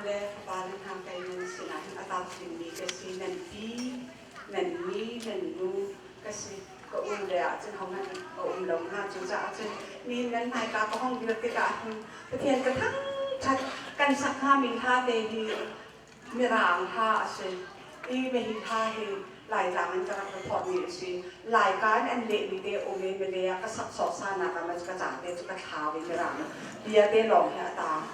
le fapa le hna kei nan sinah hin a tar dingmi ka si. Nan pi, nan ni, nan nu ka si. Ka u le ah cun hohmanh a um lo hnga. Cucaah cun mi nan hmaika ka hong dir tikah hin Pathian ka thangṭhat. Kan sak hngami hla te hi Mirang hla a si i hi hla hi Laitlang in ka rak ka phorhmi a si. Laika in an lehmi te um i Malay ah ka sak sawhsanak ah ka ca te cu ka thlau i Mirang bia te lawng hi a taang.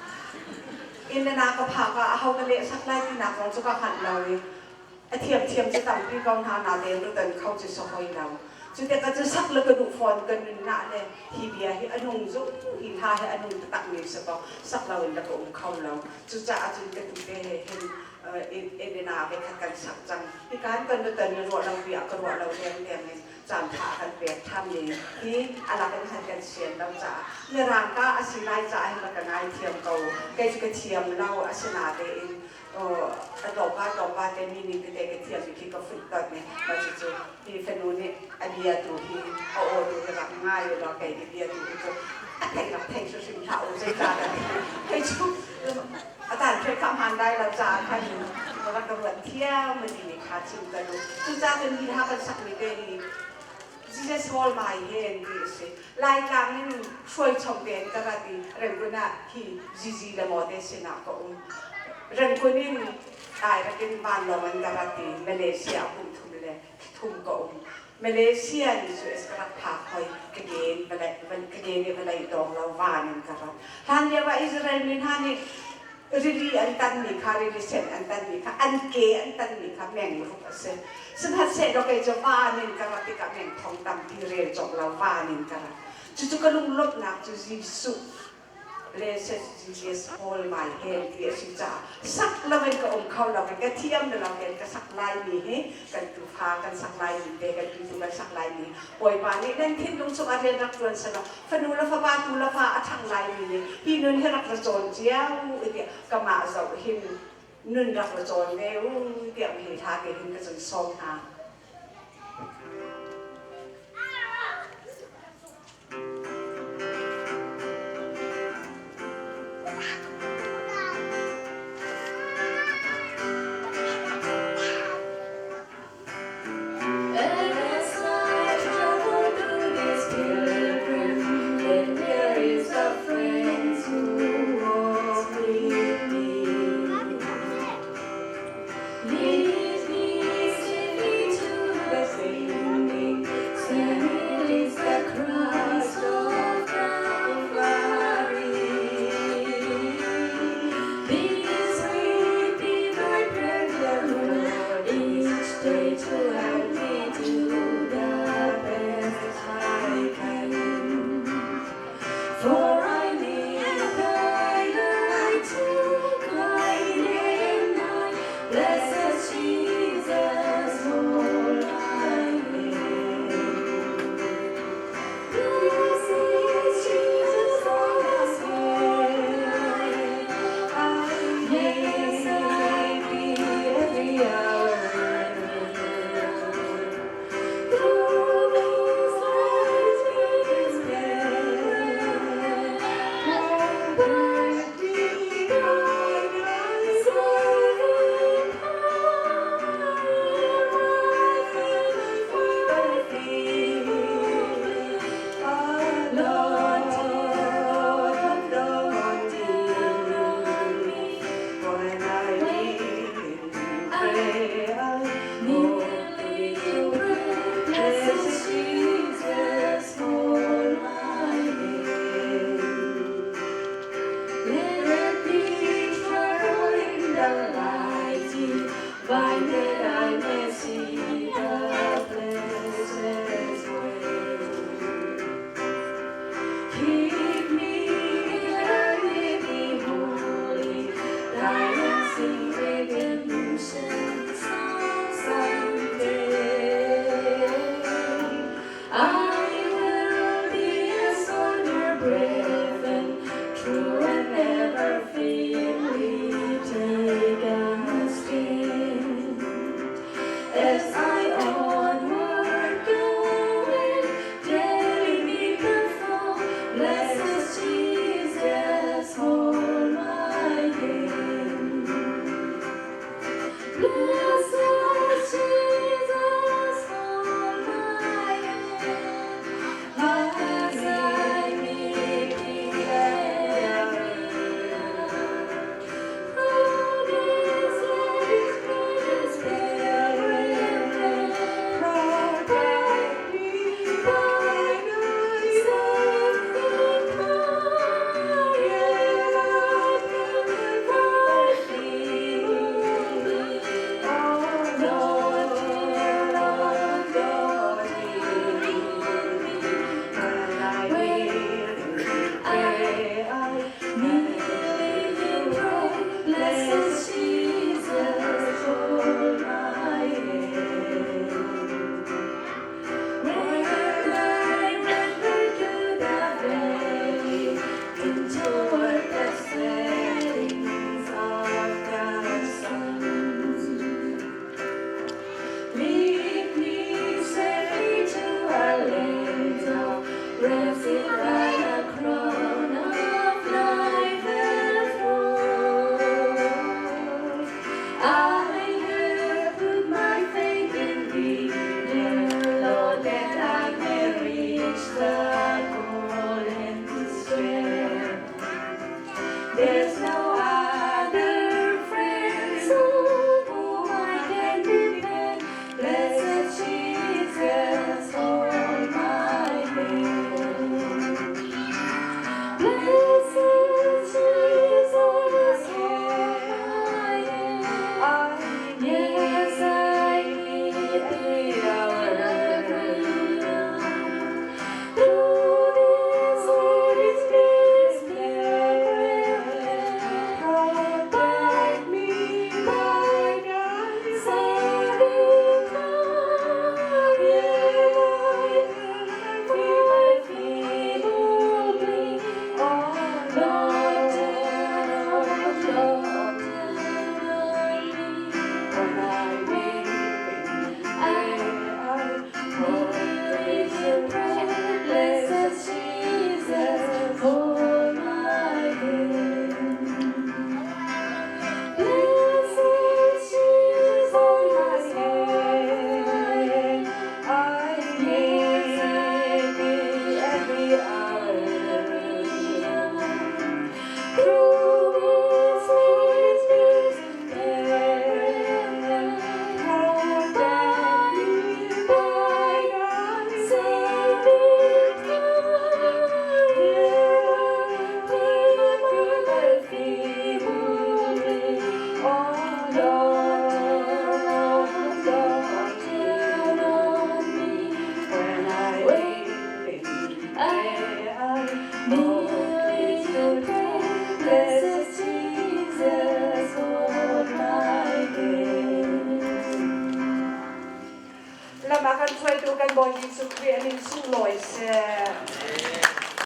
Inn le na ka phak ah aho ka leh sak lai tinak zong cu ka hngalh lo i a thiamthiam cu tampi ko hna natein rutan kho cu si hoi lo. Cu tikah cu sak le ka duh fawn ka nunnak le hi bia hi a nung zung hi hla hi a nung taktakmi si kaw sak loin le ka um kho lo. Cucaah cun ka tute he hin Elena ve khat kan sak cang. Hikan kan nutan i ruah lo pi ah ka ruah lo dengdeng in caan tha a kan pek than mi hi a lak in han kan sian lo caah mirang ka a si lai caah hin ka ngai thiam ko. Kei cu ka thiam lo asinatein a tlawmpa tlawmpa te mi ning tete ka thiam mi khi ka fuh ton i mah cucu hi fanu nih a bia tu hi a aw tu hi rak ngai u law kei hi bia tu hi cu a theih rak thei hrimhrim hlah u zeicah kei cu a tan thei kha hmaan lai lo caah khan rak ka ruat thiam ti mi kha chim ka duh. Cucaah cun hi hla kan sakmi te hi Jesus Hall mai hen ti a si. Laitlang in hruai chom tein ka rat i Rangoon ah hi Zizi le maw te sinah ka um. Rangoon in direct in vanlawng in ka rat i Malaysia kum thum le thum ka um. Malaysia ni cu es ka rak phak hoi ka gen ka gen i vawlei dawng lo van in ka rat. Hlan lio ah Israel mi hna nih rili an tanmi kha rili sen an tanmi kha an ke an tanmi kha meng ruk a si. Sihmanhsehlaw kei cu van in ka rat tikah meng thong tampi rel cawk lo van in ka rat. Cucu ka lunglawmhnak cu Jesuh le Jesus hold my hand ti a si caah sak loin ka um kho lo i ka thiam na lo ten ka sak laimi hi kan tufa kan sak laimi te kan tutu kan sak laimi Bawipa nih nan thinlung chungah rian rak ṭuan selaw fanu le fapa tu le fa a ṭhang laimi nih hi nun hi rak ra cawn cio u tiah kamah zoh hin nun rak ra cawn ve u tiah hi hla te hin ka cun sawm hna. As I travel through this pilgrim, then there is a friend who walks with me. Lead me safely Lam a kan hruaitu kan Bawi Jesuh Khrih a min sunglawi seh.